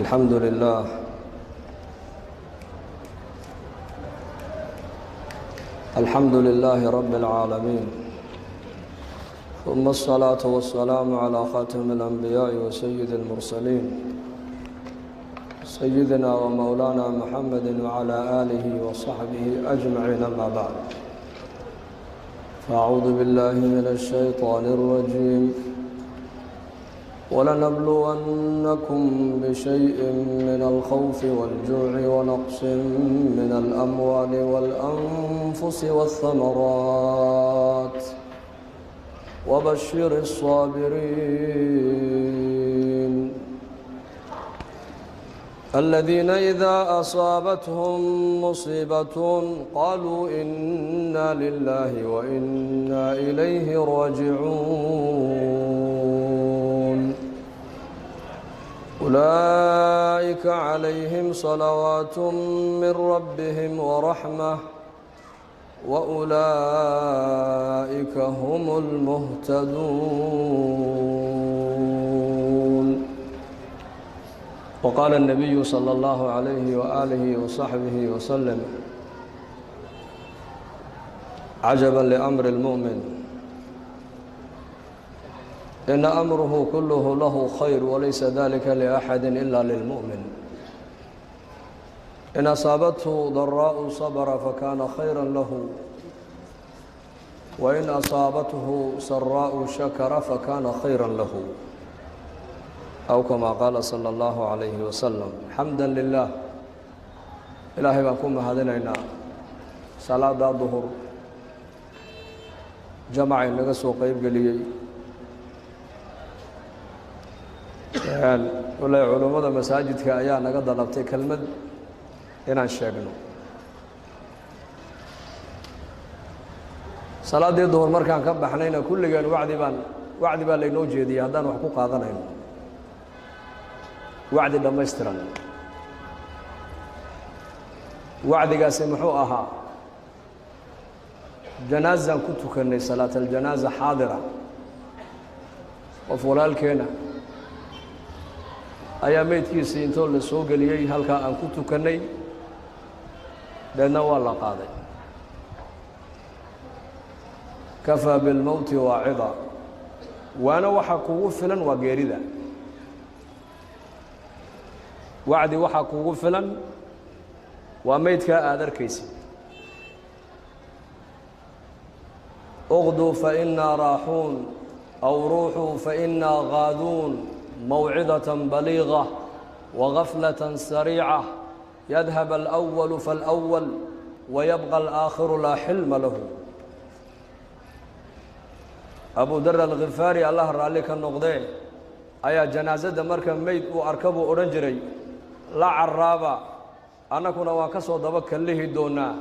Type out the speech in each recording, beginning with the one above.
الحمد لله الحمد لله رب العالمين، ثم الصلاة والسلام على خاتم الأنبياء وسيد المرسلين، سيدنا ومولانا محمد وعلى آله وصحبه أجمعين، أما بعد، فأعوذ بالله من الشيطان الرجيم. ولنبلونكم بشيء من الخوف والجوع ونقص من الأموال والأنفس والثمرات وبشر الصابرين الذين إذا أصابتهم مصيبة قالوا إنا لله وإنا إليه راجعون أولئك عليهم صلوات من ربهم ورحمة وأولئك هم المهتدون. وقال النبي صلى الله عليه وآله وصحبه وسلم: عجبا لأمر المؤمن، إن أمره كله له خير، وليس ذلك لأحد إلا للمؤمن. إن أصابته ضراء صبر فكان خيرا له، وإن أصابته سراء شكر فكان خيرا له، أو كما قال صلى الله عليه وسلم. حمدا لله. Ilaahay baan ku mahadinaynaa salaada duhur jamacay naga soo qeyb geliyey. Wallaahi culummada masaajidka ayaa naga dalabtay kelmad inaan sheegno. Salaaddii duhur markaan ka baxnayna kulligeen wacdi baan wacdi baa laynoo jeediyey haddaan wax ku qaadanayno wacdi dhammaystiran. Wacdigaasi muxuu ahaa? Janaazaan ku tukannay, salaat aljanaaza xaadira. Qof walaalkeena ayaa meydkiisii intoo la soo geliyey halkaa aan ku tukannay, deedna waa la qaaday. Kafaa bilmowti waacida. Waana waxa kugu filan waa geerida. Wacdi waxaa kugu filan waa meydkaa aada arkaysid. Uqduu fa innaa raaxuun, aw ruuxuu fa innaa qaaduun, mawcidatan baliiga wagaflatan sariica, yadhab alأwalu faاlأwal wayabqa alآakhiru laa xilma lahu. Abu dar alkhifaari, Allah raalli ka noqdee, ayaa janaasada marka meyd uu arka buu odhan jiray: la carraaba, annakuna waan ka soo daba kallihi doonaa,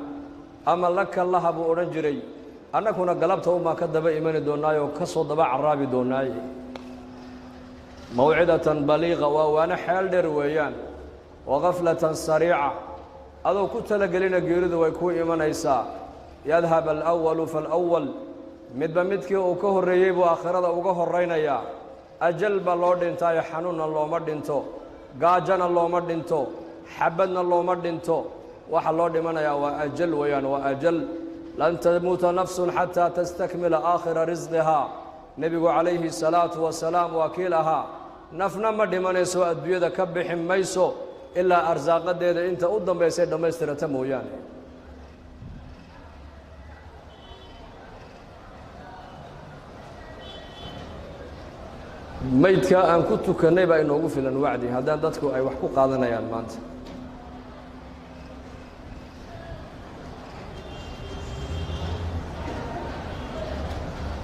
ama la kallaha buu odhan jiray, annakuna galabta umaan ka daba imani doonaayoo ka soo daba carraabi doonaaye. Mawcidatan baliiqa waa waano xeel dheer weeyaan, wagaflatan sariica, adoo ku talagelina geeridu way kuu imanaysaa. Yadhab alأwalu faاlأwal, midba midkii uu ka horreeyey buu aakhirada uga horraynayaa. Ajal baa loo dhintaayo, xanuunna looma dhinto, gaajana looma dhinto, xabadna looma dhinto. Waxa loo dhimanayaa waa ajal weeyaan, waa ajal. Lan tamuuta nafsun xataa tastakmila aakhira risqihaa. Nebigu calayhi salaatu wasalaam waa kiil ahaa: nafna ma dhimanayso, adduunyada ka bixi mayso ilaa arsaaqadeeda inta u dambaysay dhammaystirata mooyaane. Maydkaa aan ku tukannay baa inoogu filan wacdi haddaan dadku ay wax ku qaadanayaan maanta.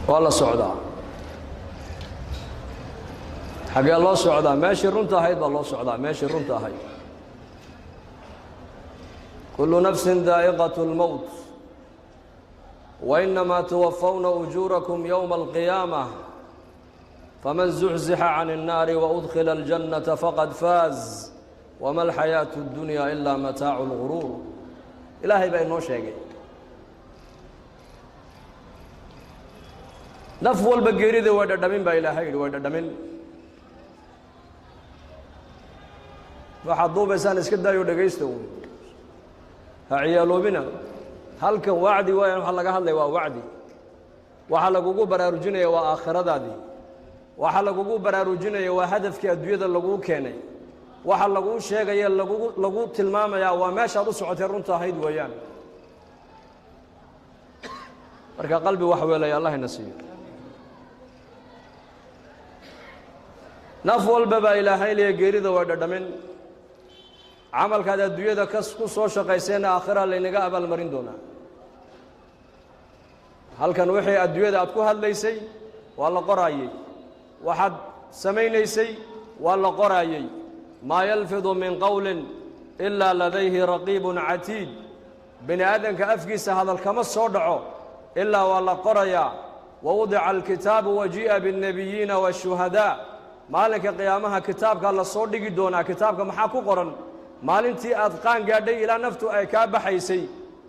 Waa la socdaa. Xaggee loo socdaa? Meeshii runta ahayd baa loo socdaa, meeshii runta ahayd. Kullu nafsin daa'iqaة اlmowt wainamaa tuwafawna ujuurakum yowma alqiyaamة faman zuxzixa can الnaari waudkhila اljannata faqad faaz wama alxayaaةu اddunya ilaa mataacu اlguruur. Ilaahay baa inoo sheegay naf walba geerida way dhadhamin baa Ilaahay yidhi, way dhadhamin. Waxaad duubaysaan iska daayo, dhegaysta uun, ha ciyaaloobina. Halkan wacdi waayaan, waxa laga hadlaya waa wacdi. Waxaa lagugu baraarujinaya waa aakhiradaadii. Waxaa lagugu baraarujinaya waa hadafkii adduunyada laguu keenay. Waxa laguu sheegaya, lagu tilmaamayaa waa meeshaad u socotay runta ahayd weeyaan. Marka qalbi wax weelaya Allah ina siiyo. Naf walba baa Ilaahay leeya geerida way dhadhamin. Camalkaad adduunyada ka ku soo shaqayseenna aakhira laynaga abaalmarin doonaa. Halkan wixii adduunyada aad ku hadlaysay waa la qoraayey, waxaad samaynaysay waa la qoraayey. Maa yalfidu min qowlin ilaa ladayhi raqiibun catiid. Bini aadamka afkiisa hadal kama soo dhaco ilaa waa la qorayaa. Wawudica alkitaabu wajii'a biاlnebiyiina waashuhadaa. Maalinka qiyaamaha kitaabkaa la soo dhigi doonaa. Kitaabka maxaa ku qoran? Maalintii aad qaan gaadhay ilaa naftu ay kaa baxaysay,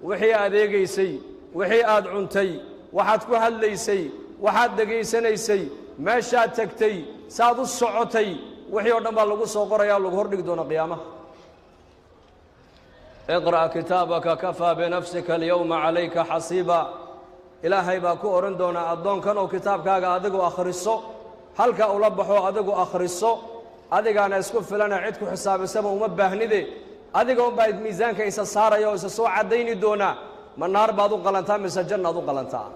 wixii adeegaysay, wixii aad cuntay, waxaad ku hadlaysay, waxaad dhegaysanaysay, meeshaad tegtay, saad u socotay, wixii oo dhan baa lagu soo qorayaa, lagu hordhigi doona qiyaamaha. Iqra' kitaabaka kafaa binafsika alyowma calayka xasiiba. Ilaahay baa ku odhan doonaa addoonkan oo kitaabkaaga adigu akhriso, halka ula baxo adigu akhriso, adigaana isku filana, cid ku xisaabisaba uma baahnide. Adiga unbaa miisaanka isa saaraya oo isa soo caddayni doonaa, ma naar baad u qalantaa mise jannaad u qalantaa?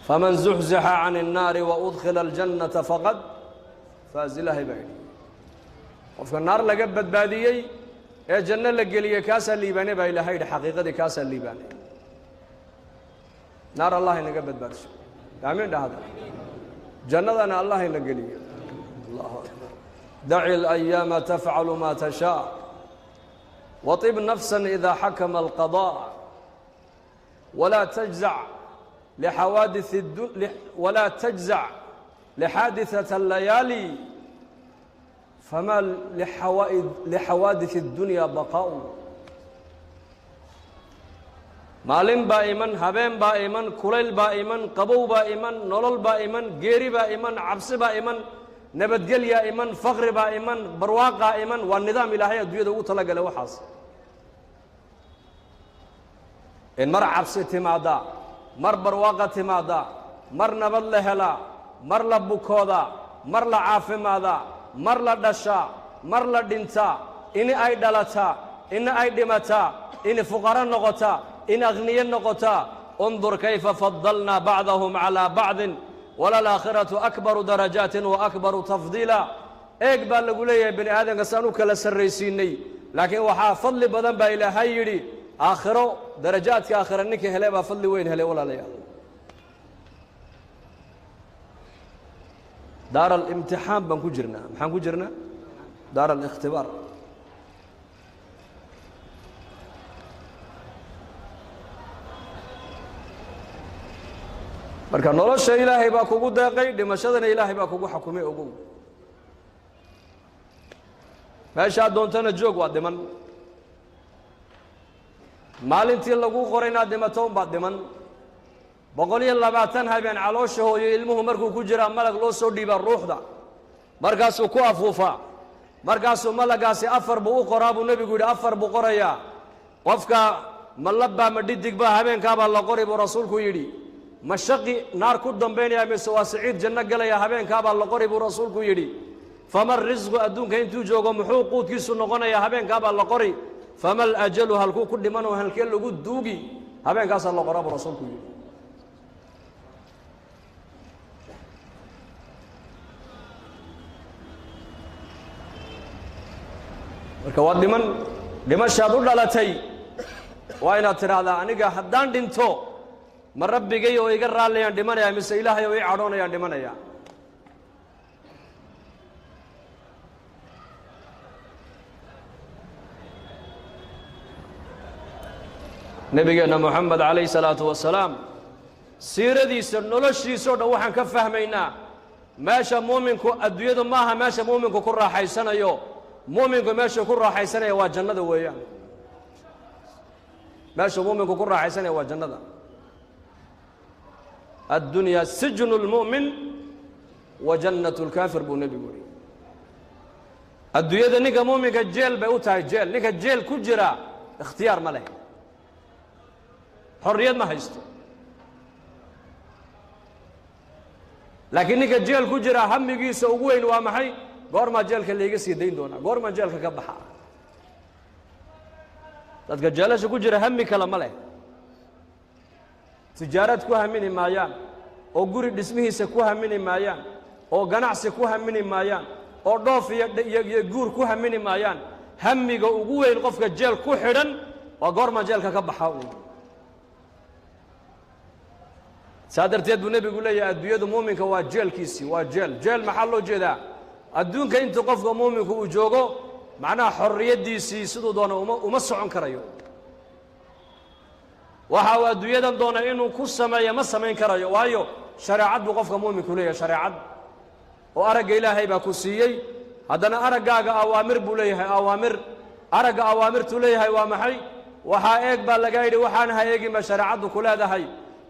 Faman zuxzixa can الnaari waudkhila aljannata faqad faaz. Ilaahay baa yidhi, qofka naar laga badbaadiyey ee janno la geliyey kaasaa liibaanay baa Ilahay yidhi. Xaqiiqadii kaasaa liibaanay. Naar Allah inaga badbaadiso, aamiin dhahda. Jannadana Allah ina geliyo. Allahu akbar. Daci اlayaama tafcalu ma tashaa waطib nafsa ida xakama alqaضاء walaa tajzac lixawaadiث walaa tajzac lixaadiثaة اllayaali, fama lixawaadiث اddunya baqaa'u. Maalin baa iman, habeen baa iman, kulayl baa iman, qabow baa iman, nolol baa iman, geeri baa iman, cabsi baa iman, nabadgelyaa iman, faqri baa iman, barwaaqaa iman. Waa nidaam Ilaahay adduunyada ugu talagalay waxaas, in mar cabsi timaaddaa, mar barwaaqa timaaddaa, mar nabad la helaa, mar la bukoodaa, mar la caafimaadaa, mar la dhashaa, mar la dhintaa, in ay dhalataa, in ay dhimataa, in fuqaro noqotaa, in akhniye noqotaa. Undur kayfa fadalnaa bacdahum calaa bacdin walalaakhiratu akbaru darajaatin wa akbaru tafdiila. Eeg baa lagu leeyahay bini aadamka saan u kala sarraysiinay, laakiin waxaa fadli badan baa Ilaahay yidhi aakhiro. Darajaadka aakhira ninka hele baa fadli weyn helay. Walaalayaal, daar alimtixaan baan ku jirnaa. Maxaan ku jirnaa? Daar alikhtibaar. Marka nolosha Ilaahay baa kugu deeqay, dhimashadana Ilaahay baa kugu xakumay. Ogow, meeshaad doontana joog, waa dhiman. Maalintii laguu qoray inaad dhimato unbaad dhiman. 120 habeen caloosha hooyo ilmuhu markuu ku jiraa malag loo soo dhiibaa ruuxda, markaasuu ku afuufaa. Markaasuu malagaasi afar buu u qoraa buu Nebigu yidhi. Afar buu qorayaa: qofka ma labbaa ma dhidig baa habeenkaabaa la qori buu Rasuulku yidhi. Ma shaqi naar ku dambaynaya mise waa siciid janno galaya habeenkaabaa la qori buu Rasuulku yidhi. Fama risqu, adduunka intuu joogo muxuu quudkiisu noqonayaa habeenkaabaa la qori. Fama alajalu, halkuu ku dhimanoo halkee lagu duugi habeenkaasaa la qoraa buu Rasuulku yidhi. Marka waa dhiman, dhimashaad u dhalatay. Waa inaad tidhaahdaa, aniga haddaan dhinto ma Rabbigay oo iga raallayaan dhimanaya mise Ilaahay oo ii cadhoonayaan dhimanaya? Nebigeenna Moxamed calayhi salaatu wasalaam siiradiisa, noloshiisa o dhan waxaan ka fahmaynaa meesha muuminku, adduunyadu maaha meesha muuminku ku raaxaysanayo. Muuminku meeshuu ku raaxaysanaya waa jannada weeyaan. Meeshuu muuminku ku raaxaysanaya waa jannada. Addunyaa sijnu اlmu'min Wa jannatu lkaafir buu nebigu yihi. Adduunyada ninka muuminka jeel bay u tahay. Jeel, ninka jeel ku jira ikhtiyaar ma leh, xorriyad ma haysto. Laakiin ninka jeel ku jira hamigiisa ugu weyn waa maxay? Goormaa jeelka layga sii dayn doonaa? Goormaa jeelka ka baxa? Dadka jeelasha ku jira hami kale ma leh. Tijaarad ku hamini maayaan, oo guri dhismihiisa ku hamini maayaan, oo ganacsi ku hamini maayaan, oo dhoof iyo guur ku hamini maayaan. Hamiga ugu weyn qofka jeel ku xidhan waa goormaa jeelka ka baxa uun. Saa darteed buu nebigu leeyahay adduunyadu muuminka waa jeelkiisii, waa jeel. Jeel maxaa loo jeedaa? Adduunka intuu qofka muuminku uu joogo, macnaha xorriyaddiisii siduu doono uma socon karayo. Waxa uu adduunyadan doona inuu ku sameeyo ma samayn karayo, waayo shareecad buu qofka muuminku leeyahay. Shareecad oo aragga Ilaahay baa ku siiyey, haddana araggaaga awaamir buu leeyahay. Awaamir aragga awaamirtuu leeyahay waa maxay? Waxaa eeg baa lagaa yidhi, waxaan ha eegin ba shareecaddu ku leedahay.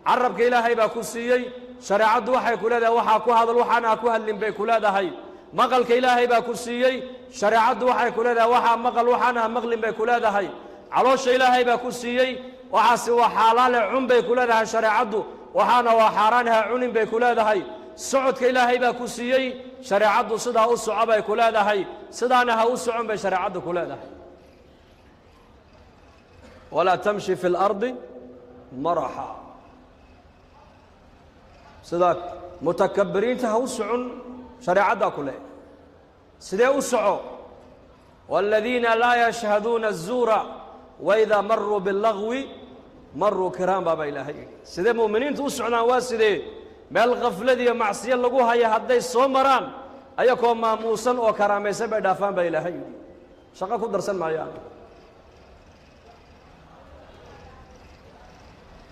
Carabka Ilaahay baa ku siiyey, shareecaddu waxay ku leedahay waxaa ku hadal, waxaan ha ku hadlin bay ku leedahay. Maqalka Ilaahay baa ku siiyey, shareecaddu waxay ku leedahay waxaa maqal, waxaan ha maqlin bay ku leedahay. Caloosha Ilaahay baa ku siiyey, waxaasi waa xaalaale cun bay ku leedahay shareecaddu, waxaana waa xaaraan ha cunin bay ku leedahay. Socodka Ilaahay baa ku siiyey, shareecaddu sidaa u soco bay ku leedahay, sidaana ha u socon bay shareecaddu ku leedahay. Walaa tamshi fi اlardi maraxa, sidaa mutakabiriinta ha u socon shareecaddaa ku leh. Sidee u soco? Waaladiina laa yashhaduuna azuura waidaa maruu bilagwi maruu kiraan baaba Ilaahay yidhi. Sidee mu'miniintu u socdaan? Waa sidee? Meel khaflad iyo macsiyo lagu haya hadday soo maraan, ayakoo maamuusan oo karaamaysan bay dhaafaan baa Ilaahay yidhi. Shaqo ku darsan maayaan.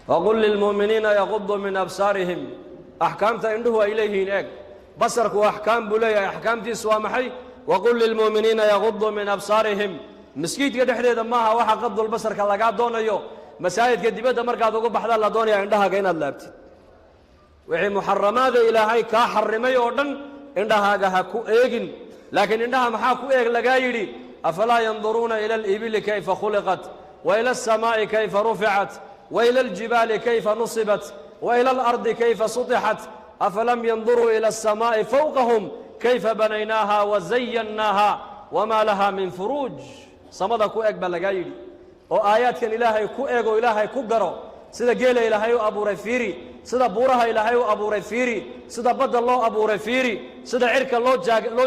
Waqul lilmu'miniina yaquduu min absaarihim. Axkaamta indhuhu ay leeyihiin eeg. Basarku axkaam buu leeyahay, axkaamtiisu waa maxay? Waqul lilmu'miniina yaquduu min absaarihim. Maskiidka dhexdeeda maaha waxa qadulbasarka lagaa doonayo. Masaajidka dibadda markaad ugu baxdaa la doonaya indhahaaga inaad laabtid. Wixii muxaramaada Ilaahay kaa xarimay oo dhan indhahaaga ha ku eegin. Laakiin indhaha maxaa ku eeg lagaa yidhi? Afalaa yanduruuna ila alibili kayfa khuliqat, wa ila alsamaa'i kayfa ruficat, wa ila aljibaali kayfa nusibat, wa ila alardi kayfa sutixat, afalam yanduruu ila alsamaa'i fawqahum kayfa banaynaaha wazayannaaha wamaa laha min furuuj. Samada ku eeg baa lagaa yidhi, oo aayaadkan Ilaahay ku eeg oo Ilaahay ku garo. Sida geela Ilaahay u abuuray fiiri, sida buuraha Ilaahay u abuuray fiiri, sida badda loo abuuray fiiri, sida cirka loo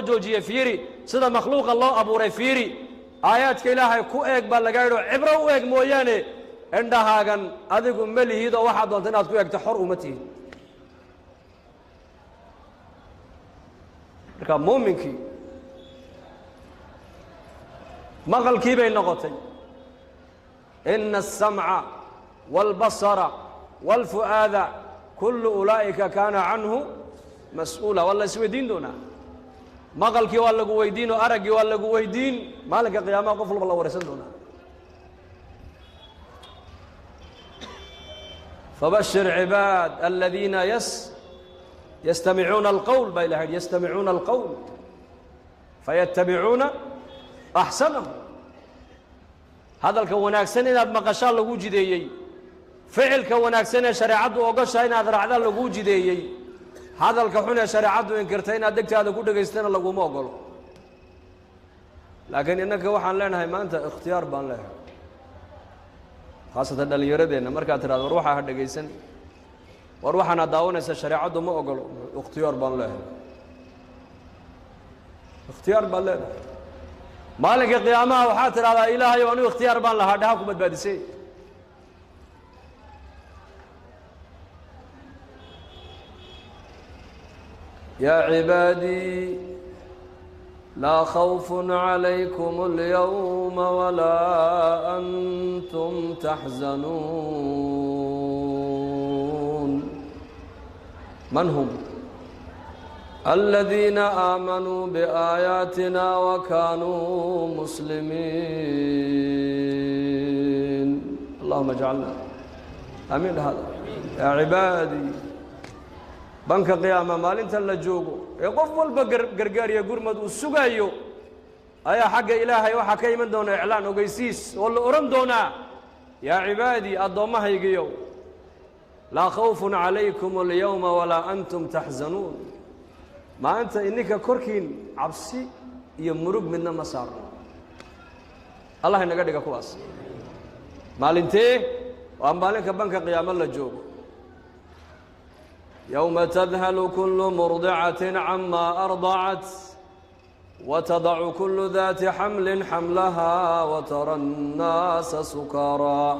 joojiyey fiiri, sida makhluuqa loo abuuray fiiri. Aayaadka Ilaahay ku eeg baa lagaa yidhi oo cibro u eeg mooyaane, indhahaagan adigu ma lihid oo waxaad doonta inaad ku eegto xor uma tihid. Marka muuminkii maqalkii bay noqotay. Ina aلsamca wاlbasara wاlfu'aada kullu ulaa'ika kaana canhu mas'uula. Waa la isweydiin doonaa. Maqalkii waa lagu weydiin oo araggii waa lagu weydiin maalinka qiyaamaha, qof walba la waraysan doonaa. Fabashir cibaad aladiina yastamicuuna alqowl baa ilaha yidhi, yastamicuuna alqowl fayatabicuuna axsanahu. Hadalka wanaagsan inaad maqashaa lagu jideeyey, ficilka wanaagsan ee shareecaddu ogoshaa inaad raacdaa laguu jideeyey, hadalka xun ee shareecaddu inkirtay inaad degtaada ku dhegaystana laguma ogolo. Laakiin innanka waxaan leenahay maanta ikhtiyaar baan leehay, khaasatan dhallinyaradeenna. Markaad tidhahdo war waxaa ha dhegaysan, war waxaana daawanaysa shareecaddu ma ogolo, ikhtiyaar baan leehay, ikhtiyaar baan leenahay. Maalinka qiyaamaha waxaad tidhahdaa Ilaahayow anigu ikhtiyaar baan lahaa, dhaha ku badbaadisay. Yaa cibaadii laa khawfun calaykum اlyawma walaa antum taxzanuun. Man hum? Aladiina aamanuu biaayaatina wakanuu muslimiin. Allahuma jcalna, aamiin dhahada. Yaa cibaadii Banka qiyaama maalinta la joogo ee qof walba gargaariya gurmad uu sugaayo ayaa xagga Ilaahay waxaa ka iman doona iclaan ogeysiis oo la odhan doonaa yaa cibaadii addoommahaygiyow laa khawfun calaykum alyawma walaa antum taxzanuun. Maanta ininka korkiin cabsi iyo murug midna ma saarno. Allah inaga dhiga kuwaas. Maalintee waa maalinka banka qiyaamo la joogo. Yowma tadhalu kullu murdicatin camaa ardacat watadacu kullu daati xamlin xamlaha watara annaasa sukaaraa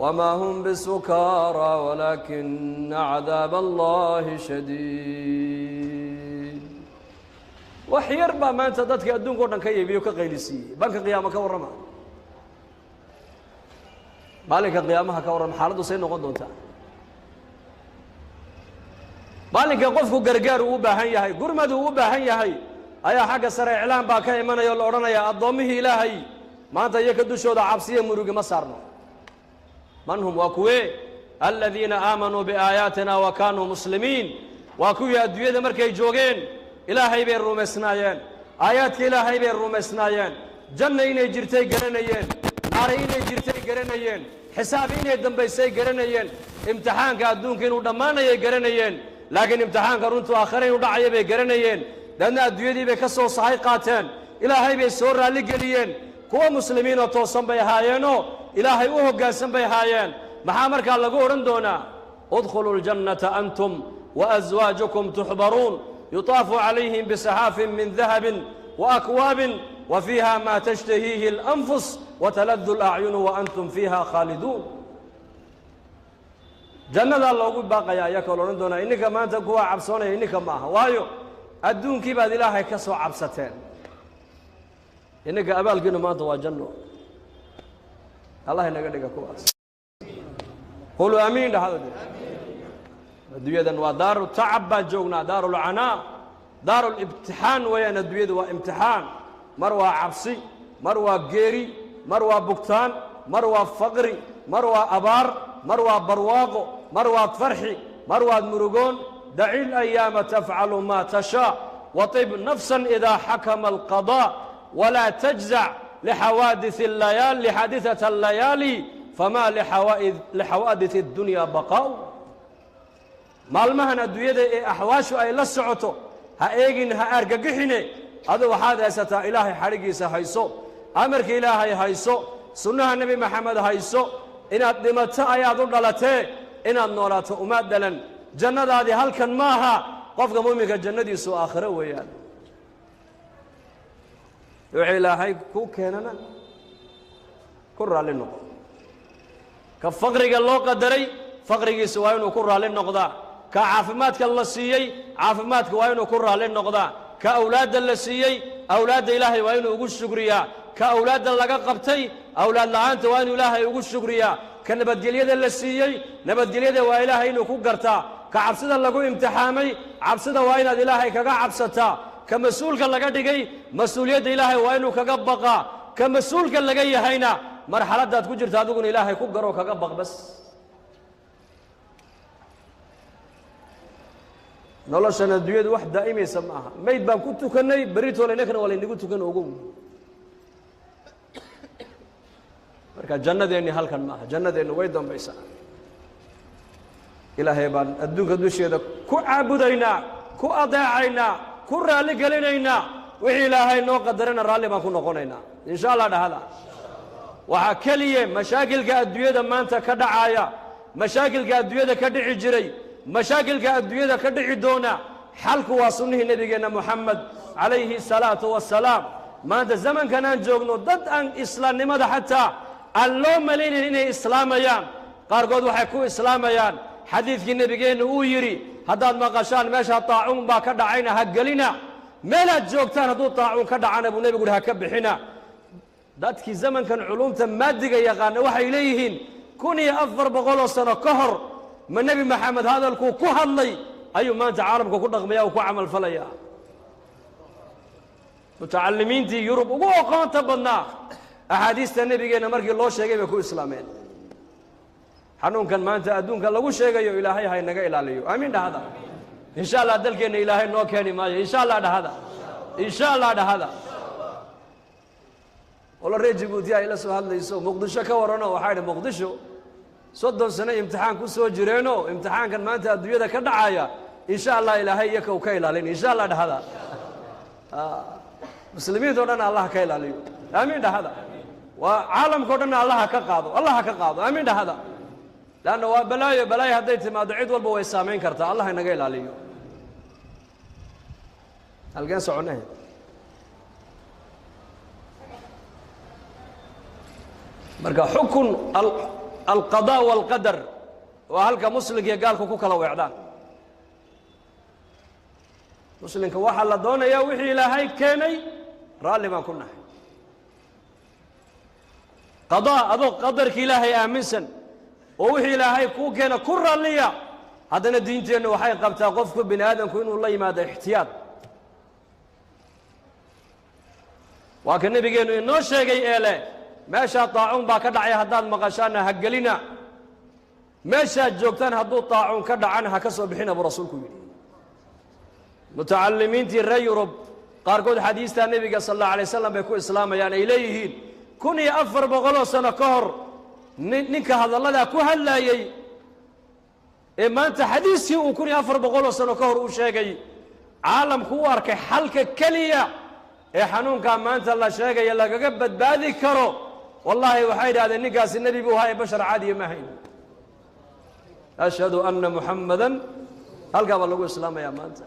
wamaa hum bisukaaraa walaakina cadaaba allahi shadiid. Wax yar baa maanta dadka adduunka o dhan ka yeebiyo ka qaylisiiyey. Banka qiyaamo ka warrama, maalinka qiyaamaha ka warrama, xaaladdu say noqon doontaa. Maalinka qofku gargaar uu u baahan yahay, gurmad uu u baahan yahay, ayaa xagga sare iclaan baa ka imanaya oo la odhanayaa addoommihii Ilaahay maanta iyoka dushooda cabsiya murugi ma saarno. Man hum? Waa kuwee? Aladiina aamanuu biaayaatina wa kaanuu muslimiin. Waa kuwii adduunyada markay joogeen Ilaahay bay rumaysnaayeen, aayaadka Ilaahay bay rumaysnaayeen, janna inay jirtay garanayeen, naari inay jirtay garanayeen, xisaab inay dambaysay garanayeen, imtixaanka adduunka inuu dhammaanayay garanayeen, laakiin imtixaanka runtu aakhare inuu dhacaya bay garanayeen. Daadna adduunyadii bay ka soo sahay qaateen, Ilaahay bay soo raalligeliyeen, kuwa muslimiinoo toosan bay ahaayeenoo Ilaahay u hoggaansan bay ahaayeen. Maxaa markaa lagu odhan doonaa? Udkhuluu ljannata antum waaswaajukum tuxbaruun yutaafu calayhim bisaxaafin min dahabin waakwaabin wa fiiha maa tashtahiihi alanfus wataladu alacyunu wa antum fiiha khaaliduun. Jannadaa loogu baaqaya ayaa koo la odhan doonaa ininka maanta kuwaa cabsoonaya ininka ma aha, waayo adduunkii baad Ilaahay ka soo cabsateen, ininka abaalkiinu maanta waa janno. Allah inaga dhiga kuwaas. Quluu aamiin dhahada. Adduunyadan waa daaru tacab baan joognaa, daaru lcanaa, daaru libtixaan weeyaan. Adduunyadu waa imtixaan, mar waa cabsi, mar waa geeri, mar waa bugtaan, mar waa faqri, mar waa abaar, mar waa barwaaqo, mar waad farxi, mar waad murugoon. Daci alayaama tafcalu maa tashaa waطib nafsan idaa xakama alqadaa walaa tajzac lixawaadith layaali lixaadiثata allayaali famaa lixawaadith اddunya baqaa'u. Maalmahan adduunyada ee axwaashu ay la socoto ha eegin, ha argagixine. Adu waxaad haysataa Ilaahay xadhiggiisa hayso, amarka Ilaahay hayso, sunnaha Nebi Maxamed hayso. Inaad dhimato ayaad u dhalatee, inaad noolaato umaad dhalan. Jannadaadii halkan maaha. Qofka muuminka jannadiisu aakhiro weeyaan. Wuxuu Ilaahay ku keenana ku raalli noqo. Ka faqriga loo qadaray faqrigiisa waa inuu ku raalli noqdaa, ka caafimaadka la siiyey caafimaadka waa inuu ku raalli noqdaa, ka awlaadda la siiyey awlaadda Ilaahay waa inuu ugu shukriyaa, ka awlaadda laga qabtay awlaad la'aanta waa inuu Ilaahay ugu shukriyaa, ka nabadgelyada la siiyey nabadgelyada waa Ilaahay inuu ku gartaa, ka cabsida lagu imtixaamay cabsida waa inaad Ilaahay kaga cabsataa, ka mas-uulka laga dhigay mas-uuliyadda Ilaahay waa inuu kaga baqaa, ka mas-uulka laga yahayna marxaladdaad ku jirta adiguna Ilaahay ku garoo kaga baq bas. Noloshan adduunyadu wax daa'imaysa ma aha. Mayd baan ku tukannay, beritoole innakana waa laynagu tukan ogow. Marka jannadeenni halkan ma aha, jannadeennu way dambaysaa. Ilaahay baan adduunka dusheeda ku caabudaynaa, ku adeecaynaa, ku raalli gelinaynaa. Wixii Ilaahay noo qadarana raalli baan ku noqonaynaa insha Allah dhahada. Waxaa keliya mashaakilka adduunyada maanta ka dhacaya, mashaakilka adduunyada ka dhici jiray, mashaakilka adduunyada ka dhici doona, xalku waa sunnihii nebigeenna Moxamed calayhi salaatu wasalaam. Maanta zamankan aan joogno dad aan islaamnimada xataa aan loo malaynayn inay islaamayaan, qaarkood waxay ku islaamayaan xadiidkii nebigeenna uu yidhi haddaad maqashaan meeshaa taacuun baa ka dhacayna ha gelina, meelaad joogtaan hadduu taacuun ka dhacana buu nebigu uhi ha ka bixina. Dadkii zamankan culumta maadiga yaqaana waxay leeyihiin 1400 sano ka hor ma Nebi Maxamed hadalkuu ku hadlay ayuu maanta caalamka ku dhaqmaya uu ku camal falaya. Mutacalimiintii Yurub ugu aqoonta badnaa axaadiista nebigeenna markii loo sheegay bay ku islaameen. Xanuunkan maanta adduunka lagu sheegayo Ilaahay ha inaga ilaaliyo. Aamiin dhahada. Insha Allah dalkeenna Ilaahay noo keeni maayo. Insha Allah dhahada. Insha Allah dhahada. Wala reer Jabuuti ay la soo hadlayso Muqdisho ka warano, waxaa idhi Muqdisho 30 sano imtixaan ku soo jireenoo imtixaankan maanta adduunyada ka dhacaya insha Allah Ilaahay iyaka uu ka ilaalin. Insha Allah dhahada. Muslimiinta o dhan Allah ka ilaaliyo. Aamiin dhahada. Waa caalamka o dhanna Allah ka qaado, Allah ka qaado. Aamiin dhahada. Leanna waa balaayo, balaayo hadday timaado cid walba way saamayn kartaa. Allah inaga ilaaliyo. Halkeen soconay? Marka xukun alqadaa waalqadar waa halka muslimka iyo gaalku ku kala weecdaan. Muslimka waxaa la doonayaa wixii Ilaahay keenay raalli baan ku nahay. Qadaa adoo qadarka Ilaahay aaminsan oo wixii Ilaahay kuu keena ku raalliya, haddana diinteennu waxay qabtaa qofku bini aadamku inuu la yimaado ixtiyaad. Waa ka nebigeennu inoo sheegay ee leh meeshaa taacuun baa ka dhacay haddaad maqashaanna ha gelina, meeshaad joogtaan hadduu taacuun ka dhacana ha ka soo bixina buu rasuulku yidhi. Mutacalimiintii reer Yurub qaarkood xadiistaa nebiga sal allahu alay wasalam bay ku islaamayaan, ay leeyihiin 1400 sano ka hor ninka hadalladaa ku hadlaayey ee maanta xadiiskii uu 1400 sano ka hor uu sheegay caalamku u arkay xalka keliya ee xanuunkaa maanta la sheegaya lagaga badbaadi karo. Wallaahi waxay idhahdeen ninkaasi nebi buu ahaa ee bashar caadiya ma ahayn. Ashhadu anna Muxammadan, halkaa baa lagu islaamayaa maanta.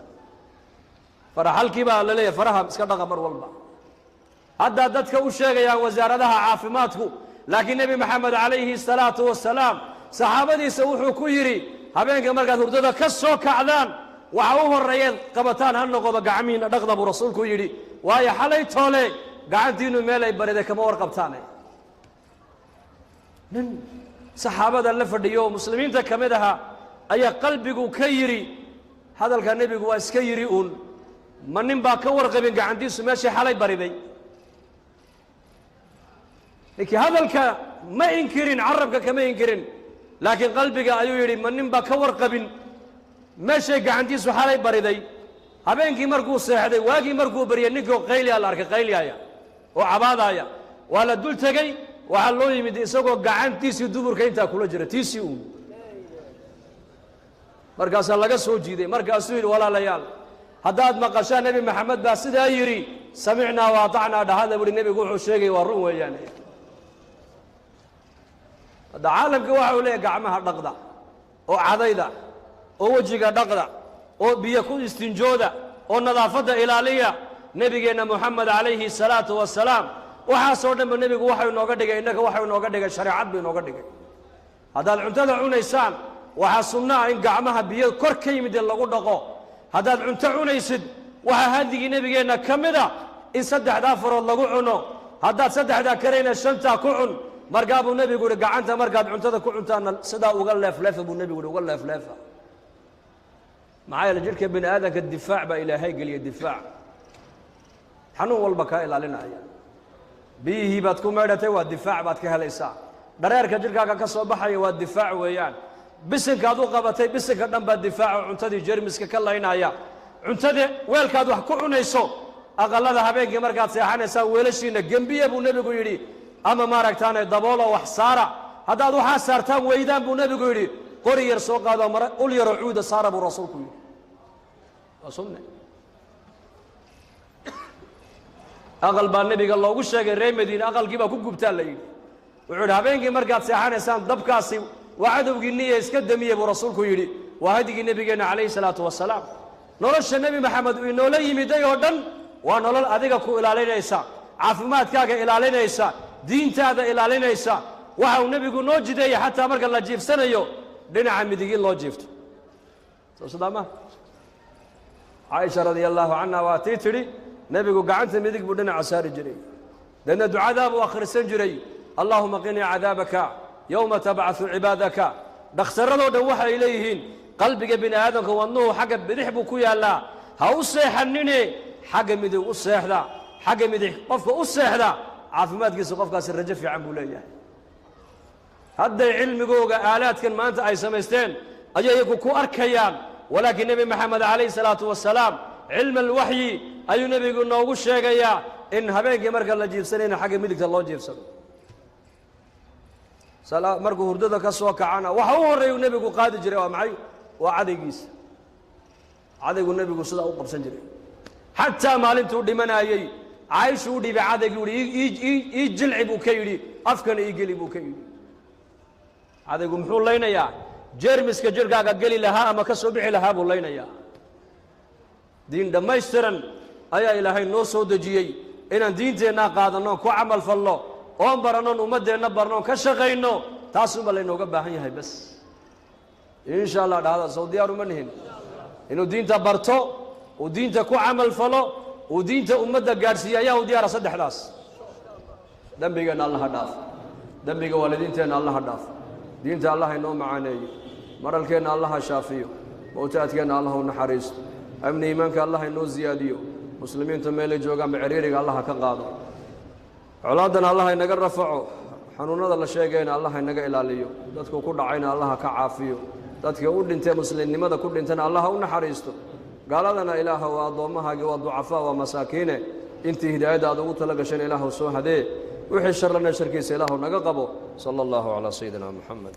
Faraxalkii baa la leeyahay faraha iska dhaqa mar walba. Haddaa dadka u sheegayaan wasaaradaha caafimaadku, laakiin Nebi Maxamed calayhi salaatu wasalaam saxaabadiisa wuxuu ku yidhi habeenka markaad hurdada ka soo kacdaan waxa u horreeyeed qabataan ha noqodo gacmihiinna dhaqda buu rasuulku yidhi, waayo xalay toole gacantiinnu meel ay bariday kama warqabtaane. Nin saxaabada la fadhiyo oo muslimiinta ka mid ahaa ayaa qalbigu ka yidhi hadalka nebigu waa iska yidhi uun, ma nin baa ka warqabin gacantiisu meeshii xalay bariday? Ninkii hadalka ma inkirin, carabka kama inkirin, laakiin qalbiga ayuu yidhi ma nin baa ka warqabin meeshay gacantiisu xalay bariday? Habeenkii markuu seexday, waagii markuu baryay, ninkoo qayliyaa la arkay, qayliyaaya oo cabaadaaya. Waa la dul tegey, waxaa loo yimid isagoo gacantiisii duburka intaa kula jira tiisii uun. Markaasaa laga soo jiiday, markaasuu yidhi walaalayaal haddaad maqashaan Nebi Maxamed baa sidaa yidhi samicnaa wa atacnaa dhahada buuhi. Nebigu wuxuu sheegay waa run weeyaane. Hadda caalamka waxa uu leeyahy gacmaha dhaqda oo cadayda oo wejiga dhaqda oo biyo ku istinjooda oo nadaafadda ilaaliya. Nebigeenna Moxamed calayhi salaatu wasalaam waxaasoo dhanba nebigu waxau inooga dhigay, innaga waxau inooga dhigay shareecad buu inooga dhigay. Haddaad cuntada cunaysaan waxaa sunno ah in gacmaha biyo kor ka yimid ee lagu dhaqo. Haddaad cunto cunaysid waxaa hadigii nebigeenna ka mid a in 3 farood lagu cuno. Haddaad 3 karayna 5 ku cun. Markaa buu nebigu yihi gacanta markaad cuntada ku cuntaanna sidaa uga leefleefa buu nebigu yihi, uga leefleefa. Maxaa yeele jidhka bini aadamka difaac baa Ilaahay geliya, difaac xanuun walba kaa ilaalinaya. Biyihii baad ku maydhatay waa difaac baad ka helaysaa. Dhareerka jidhkaaga ka soo baxaya waa difaac weeyaan. Bisinkaad u qabatay bisinka dhan baa difaaco cuntadii jermiska ka laynaya. Cuntada weelkaad wax ku cunayso aqallada habeenkii markaad seexanaysaan weelashiina gembiya buu nebigu yidhi, ama maaragtaane dabooloo wax saara. Haddaad waxaa saartaan weydaan buu nebigu yidhi, qori yar soo qaado mara ul yaroo cuuda saara buu rasuulku yidhi. Waa sunne. Aqal baa nebiga loogu sheegay reer Madiine, aqalkii baa ku gubtaa la yidhi. Wuxuu yidhi habeenkii markaad seexanaysaan dabkaasi waa cadowgiinniya iska damiye buu rasuulku yidhi. Waa hadigii nebigeenna calayhi salaatu wasalaam. Nolosha Nebi Maxamed uu inoola yimiday oo dhan waa nolol adiga ku ilaalinaysa, caafimaadkaaga ilaalinaysa, diintaada ilaalinaysa. Waxa uu nebigu noo jideeyey xataa marka la jiifsanayo dhinaca midig in loo jiifto. Soo sidaa ma Caaisha radia allaahu canha waa tii tidhi nebigu gacanta midig buu dhinaca saari jiray, deedna ducadaa buu akhrisan jiray, allaahuma qinii cadaabaka yowma tabcaثu cibaadaka. Dhakhtarradoo dhan waxay leeyihiin qalbiga bini aadamka wadnuhu xagga bidix buu ku yaallaa, ha u seexanine xagga midig u seexda. Xagga midig qofka u seexda caafimaadkiisa qofkaasi rajo fiican buu leeyahay. Hadday cilmigooga aalaadkan maanta ay samaysteen ayay iyagu ku arkayaan, walaakiin Nebi Maxamed calayhi salaatu wasalaam cilma alwaxyi ayuu nebigu noogu sheegayaa in habeenkii marka la jiibsanayna xagga midigta loo jiibsado. Markuu hurdada ka soo kacana waxa u horreeyu nebigu qaadi jiray waa maxay? Waa cadaygiisa. Cadaygu nebigu sidaa u qabsan jiray. Xataa maalintuu dhimanaayey Caaishu u dhiibay cadaygii, uhi ii jilci buu ka yidhi, afkana ii geli buu ka yidhi. Cadaygu muxuu laynayaa? Jeermiska jirhkaaga geli lahaa ama ka soo bixi lahaa buu laynayaa. Diin dhammaystiran ayaa Ilaahay noo soo dejiyey. Inaan diinteennaa qaadanno, ku camal falno, oon barannoon, ummaddeenna barnoon, ka shaqayno, taasunbaa laynooga baahan yahay bas. Insha Allah dhahda, sow diyaar uma nihin inuu diinta barto, uu diinta ku camal falo, uu diinta ummadda gaadhsiiye? Ayaa u diyaara saddexdaas? Dembigeenna Allaha dhaaf, dembiga waalidiinteenna Allaha dhaaf, diinta Allah inoo macaaneeyo, maralkeenna Allaha shaafiyo, mowtaadkeenna Allah u naxariisto, amni iimaanka Allah inoo siyaadiyo, muslimiinta meelay joogaanba ciriiriga Allaha ka qaado, colaaddana Allah inaga rafaco, xanuunada la sheegayna Allah inaga ilaaliyo, dadku ku dhacayna Allaha ka caafiyo, dadka u dhintee muslimnimada ku dhintana Allaha u naxariisto, gaaladana Ilaaha waa addoommahaagii, waa ducafaa, waa masaakiine, intii hidaayadda aad ugu tala gasheen Ilaahu soo hadee, wixii sharlana sharkiisa Ilaahu naga qabo. Sala allahu calaa sayidina Moxamed.